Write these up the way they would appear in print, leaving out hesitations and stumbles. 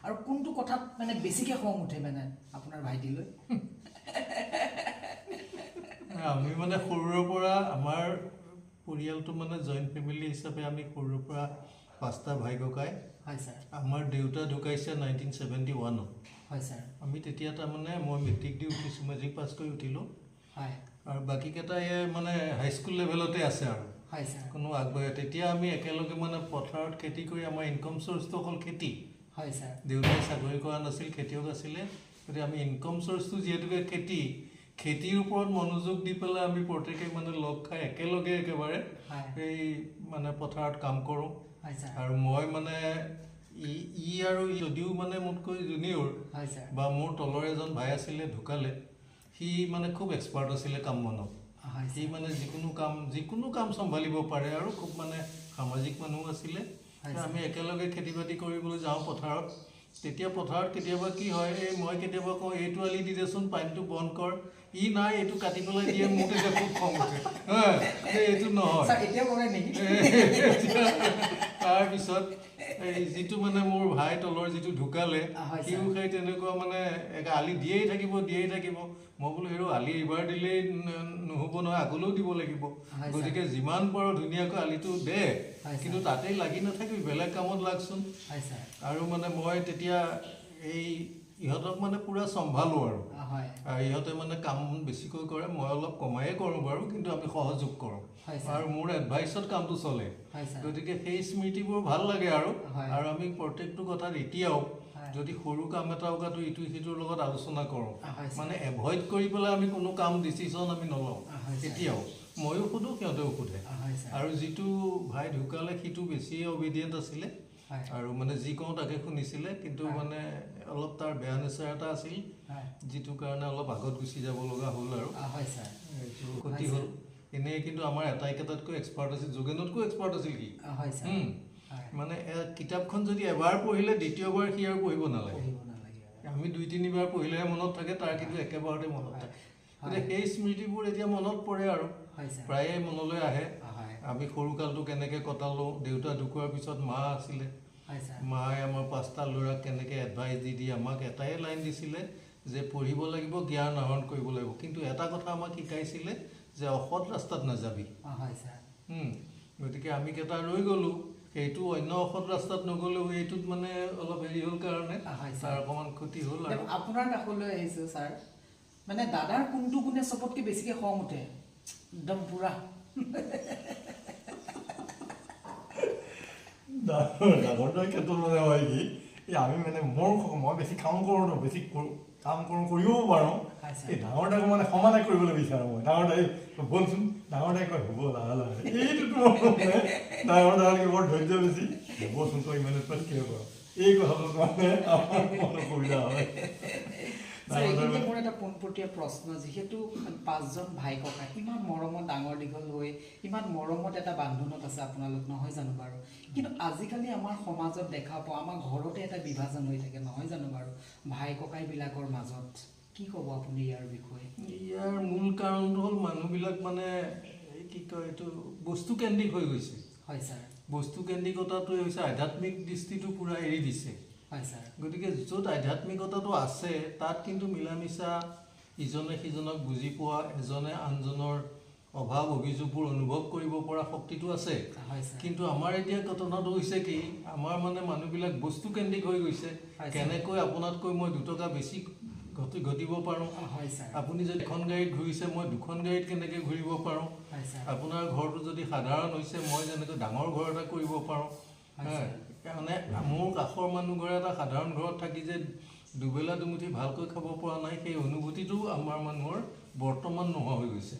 আৰু কোনটো কথাত মানে বেছিকৈ খং উঠে মানে আপোনাৰ ভাইটিলৈ? আমি মানে সৰুৰে পৰা আমাৰ পৰিয়ালটো মানে জইণ্ট ফেমিলি হিচাপে আমি সৰুৰে পৰা 5টা ভাই ককাই। হয় ছাৰ। আমাৰ দেউতা ঢুকাইছে 1971ত। হয় ছাৰ। আমি তেতিয়া তাৰমানে মই মেট্ৰিক দি উঠিছোঁ, মেট্ৰিক পাছ কৰি উঠিলোঁ। হয়। আৰু বাকীকেইটাই মানে হাইস্কুল লেভেলতে আছে আৰু। হয় ছাৰ। কোনো আগবাঢ়ে তেতিয়া আমি একেলগে মানে পথাৰত খেতি কৰি আমাৰ ইনকম চ'ৰ্চটো অকল খেতি। হয় ছাৰ। দেউতাই চাকৰি কৰা নাছিল, খেতিয়ক আছিলে। গতিকে আমি ইনকম চ'ৰ্চটো যিহেতুকে খেতি, খেতিৰ ওপৰত মনোযোগ দি পেলাই আমি প্ৰত্যেকে মানে লগ খাই একেলগে একেবাৰে এই মানে পথাৰত কাম কৰোঁ। আৰু মই মানে ই আৰু যদিও মানে মোতকৈ জুনিয়ৰ বা মোৰ তলৰ এজন ভাই আছিলে ঢুকালে, সি মানে খুব এক্সপাৰ্ট আছিলে কাম বনত। সি মানে যিকোনো কাম চম্ভালিব পাৰে আৰু খুব মানে সামাজিক মানুহ আছিলে। আমি একেলগে খেতি বাতি কৰিবলৈ যাওঁ পথাৰত। তেতিয়া পথাৰত কেতিয়াবা কি হয়, এই মই কেতিয়াবা কওঁ এইটো আলি দি দেচোন, পানীটো বন্ধ কৰ, ই নাই এইটো কাটি পেলাই দিয়ে, মোৰ তেতিয়া খুব খং উঠে, এইটো নহয়। তাৰপিছত এই যিটো মানে মোৰ ভাই তলৰ যিটো ঢুকালে, সিও সেই তেনেকুৱা মানে আলি দিয়েই থাকিব। মই বোলো হেৰ আলি এইবাৰ দিলেই নহ'ব নহয়, আগলৈও দিব লাগিব। গতিকে যিমান পাৰ ধুনীয়াকৈ আলিটো দে, কিন্তু তাতেই লাগি নাথাকিবি, বেলেগ কামত লাগচোন। আৰু মানে মই তেতিয়া এই ইহঁতক মানে পূৰা চম্ভালোঁ আৰু ইহঁতে মানে কাম বেছিকৈ কৰে, মই অলপ কমায়ে কৰোঁ বাৰু, কিন্তু আমি সহযোগ কৰোঁ আৰু মোৰ এডভাইচত কামটো চলে। গতিকে সেই স্মৃতিবোৰ ভাল লাগে আৰু। আৰু আমি প্ৰত্যেকটো কথাত এতিয়াও যদি সৰু কাম এটাও কাটো ইটো সিটোৰ লগত আলোচনা কৰোঁ, মানে এভইড কৰি পেলাই আমি কোনো কাম ডিচিশ্যন আমি নলওঁ এতিয়াও। ময়ো সোধোঁ, সিহঁতেও সোধে। আৰু যিটো ভাই ঢুকালে সিটো বেছিয়ে অবিডিয়েণ্ট আছিলে আৰু মানে যি কওঁ তাকে শুনিছিলে, কিন্তু মানে অলপ তাৰ বেয়া নেচাৰ এটা আছিল, যিটো কাৰণে অলপ আগত গুচি যাব লগা হ'ল আৰু এইটো ক্ষতি হ'ল। এনেই কিন্তু আমাৰ এটাইকেইটাতকৈ এক্সপাৰ্ট আছিল, যোগেনতকৈ এক্সপাৰ্ট আছিল সি। মানে কিতাপখন যদি এবাৰ পঢ়িলে দ্বিতীয়বাৰ সি আৰু পঢ়িব নালাগে। আমি 2-3 বাৰ পঢ়িলেহে মনত থাকে, তাৰ কিন্তু একেবাৰতে মনত থাকে। গতিকে সেই স্মৃতিবোৰ এতিয়া মনত পৰে আৰু প্ৰায়ে মনলৈ আহে। আমি সৰুকালটো কেনেকৈ কটালোঁ, দেউতা ঢুকোৱাৰ পিছত মা আছিলে, মায়ে আমাৰ 5টা ল'ৰাক কেনেকৈ এডভাইচ দি দি আমাক এটাই লাইন দিছিলে যে পঢ়িব লাগিব, জ্ঞান আহৰণ কৰিব লাগিব, কিন্তু এটা কথা আমাক শিকাইছিলে যে অসৎ ৰাস্তাত নাযাবি। গতিকে আমি কেইটা ৰৈ গ'লোঁ, সেইটো অন্য অসৎ ৰাস্তাত নগ'লেও এইটোত মানে অলপ হেৰি হ'ল কাৰণে তাৰ অকণমান ক্ষতি হ'ল। আৰু আপোনাৰ কাষলৈ আহিছোঁ ছাৰ, মানে দাদাৰ কোনটো গুণে চবতকৈ বেছিকৈ খং উঠে একদম পুৰা? ডাঙৰ দাৰ ক্ষেত্ৰত মানে হয় কি, এই আমি মানে মই বেছি কাম কৰোঁ ন, বেছি কাম কৰোঁ, কৰিবও পাৰোঁ, এই ডাঙৰ দাক মানে সমানে কৰিবলৈ বিচাৰোঁ মই। ডাঙৰ দাই ব'লচোন, ডাঙৰ দাই কয় হ'ব লাহে লাহে, এইটোতো মানে ডাঙৰ দাৰ বৰ ধৈৰ্য বেছি, হ'বচোন তই ইমান উৎপাত কিয় কৰ, এই কথাটোত মানে আমাৰ অসুবিধা হয়। মোৰ এটা পোনপটীয়া প্ৰশ্ন, যিহেতু 5জন ভাই ককাই ইমান মৰমত ডাঙৰ দীঘল হৈ ইমান মৰমত এটা বান্ধোনত আছে আপোনালোক, নহয় জানো বাৰু? কিন্তু আজিকালি আমাৰ সমাজত দেখা পাওঁ আমাৰ ঘৰতে এটা বিভাজন হৈ থাকে, নহয় জানো বাৰু, ভাই ককাইবিলাকৰ মাজত? কি ক'ব আপুনি ইয়াৰ বিষয়ে? ইয়াৰ মূল কাৰণটো হ'ল মানুহবিলাক মানে কি কয় এইটো বস্তুকেন্দ্ৰিক হৈ গৈছে। হয় ছাৰ। বস্তুকেন্দ্ৰিকতাটোৱে হৈছে আধ্যাত্মিক দৃষ্টিটো পূৰা এৰি দিছে। হয় ছাৰ। গতিকে য'ত আধ্যাত্মিকতাটো আছে তাত কিন্তু মিলা মিছা, ইজনে সিজনক বুজি পোৱা, এজনে আনজনৰ অভাৱ অভিযোগবোৰ অনুভৱ কৰিব পৰা শক্তিটো আছে। কিন্তু আমাৰ এতিয়া ঘটনাটো হৈছে কি, আমাৰ মানে মানুহবিলাক বস্তুকেন্দ্ৰিক হৈ গৈছে। কেনেকৈ আপোনাতকৈ মই 2 টকা বেছি ঘটিব পাৰোঁ, আপুনি যদি এখন গাড়ীত ঘূৰিছে মই 2খন গাড়ীত কেনেকৈ ঘূৰিব পাৰোঁ, আপোনাৰ ঘৰটো যদি সাধাৰণ হৈছে মই যেনেকৈ ডাঙৰ ঘৰ এটা কৰিব পাৰোঁ। মানে মোৰ কাষৰ মানুহ ঘৰে এটা সাধাৰণ ঘৰত থাকি যে দুবেলা দুমুঠি ভালকৈ খাব পৰা নাই, সেই অনুভূতিটো আমাৰ মানুহৰ বৰ্তমান নোহোৱা হৈ গৈছে।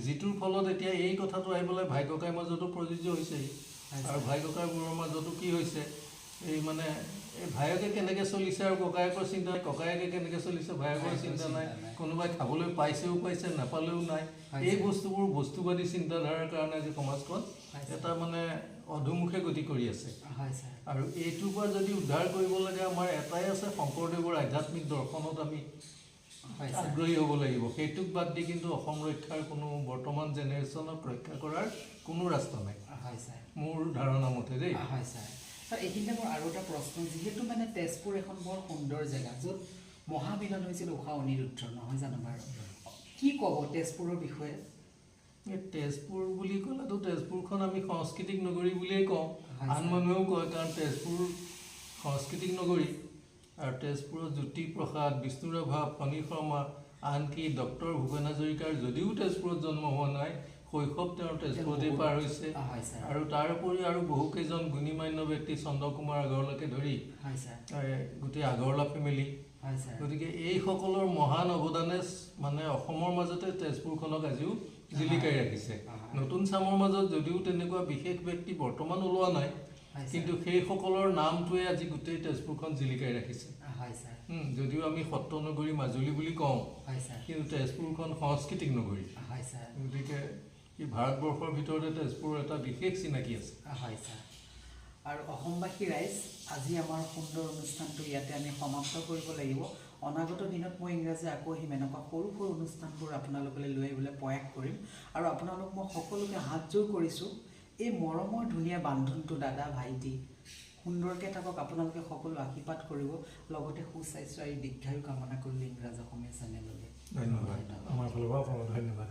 যিটোৰ ফলত এতিয়া এই কথাটো আহি পেলাই ভাই ককাইৰ মাজতো প্ৰযোজ্য হৈছে। আৰু ভাই ককাইবোৰৰ মাজতো কি হৈছে, এই মানে এই ভায়েকে কেনেকৈ চলিছে আৰু ককায়েকৰ চিন্তা নাই, ককায়েকে কেনেকৈ চলিছে ভায়েকৰ চিন্তা নাই, কোনোবাই খাবলৈ পাইছেও পাইছে নাপালেও নাই। এই বস্তুবোৰ বস্তুবাদী চিন্তাধাৰাৰ কাৰণে আজি সমাজখন এটা মানে অধোমুখে গতি কৰি আছে। আৰু এইটোৰ পৰা যদি উদ্ধাৰ কৰিব লাগে আমাৰ এটাই আছে, শংকৰদেৱৰ আধ্যাত্মিক দৰ্শনত আমি আগ্ৰহী হ'ব লাগিব। সেইটোক বাদ দি কিন্তু অসম ৰক্ষাৰ কোনো বৰ্তমান জেনেৰেশ্যনক ৰক্ষা কৰাৰ কোনো ৰাস্তা নাই মোৰ ধাৰণা মতে দেই। হয় ছাৰ। ছাৰ, এইখিনিতে মোৰ আৰু এটা প্ৰশ্ন, যিহেতু মানে তেজপুৰ এখন বৰ সুন্দৰ জেগা য'ত মহামিলন হৈছিল ঊষা অনিৰুদ্ধ, নহয় জানো বাৰু? কি ক'ব তেজপুৰৰ বিষয়ে? এই তেজপুৰ বুলি ক'লেতো তেজপুৰখন আমি সাংস্কৃতিক নগৰী বুলিয়েই কওঁ, আন মানুহেও কয়, কাৰণ তেজপুৰ সাংস্কৃতিক নগৰী। আৰু তেজপুৰত জ্যোতিপ্ৰসাদ, বিষ্ণু ৰাভা, ফণী শৰ্মা, আনকি ডক্টৰ ভূপেন হাজৰিকাৰ যদিও তেজপুৰত জন্ম হোৱা নাই, শৈশৱ তেওঁৰ তেজপুৰতেই পাৰ হৈছে। আৰু তাৰ উপৰিও আৰু বহুকেইজন গুণীমান্য ব্যক্তি, চন্দ্ৰকুমাৰ আগৰৱালাকে ধৰি গোটেই আগৰৱালা ফেমিলি। গতিকে এইসকলৰ মহান অৱদানে মানে অসমৰ মাজতে তেজপুৰখনক আজিও জিলিকাই ৰাখিছে। নতুন চামৰ মাজত যদিও তেনেকুৱা বিশেষ ব্যক্তি বৰ্তমান ওলোৱা নাই, কিন্তু সেইসকলৰ নামটোৱে আজি গোটেই তেজপুৰখন জিলিকাই ৰাখিছে। যদিও আমি সত্ৰ নগৰী মাজুলী বুলি কওঁ, কিন্তু তেজপুৰখন সাংস্কৃতিক নগৰী। গতিকে এই ভাৰতবৰ্ষৰ ভিতৰতে তেজপুৰৰ এটা বিশেষ চিনাকি আছে। হয় ছাৰ। আৰু অসমবাসী ৰাইজ, আজি আমাৰ সুন্দৰ অনুষ্ঠানটো ইয়াতে আমি সমাপ্ত কৰিব লাগিব। অনাগত দিনত মই ইংৰাজী আকৌ আহিম, এনেকুৱা সৰু সৰু অনুষ্ঠানবোৰ আপোনালোকলৈ লৈ আহিবলৈ প্ৰয়াস কৰিম। আৰু আপোনালোক মই সকলোকে হাতযোৰ কৰিছোঁ, এই মৰমৰ ধুনীয়া বান্ধোনটো দাদা ভাইটি সুন্দৰকৈ থাকক, আপোনালোকে সকলো আশীৰ্বাদ কৰিব, লগতে সুস্বাস্থ্য আৰু দীৰ্ঘায়ু কামনা কৰিলোঁ ইংৰাজ অসমীয়া চেনেললৈ। ধন্যবাদ, আমাৰ ফালৰ পৰা আপোনালোক ধন্যবাদ।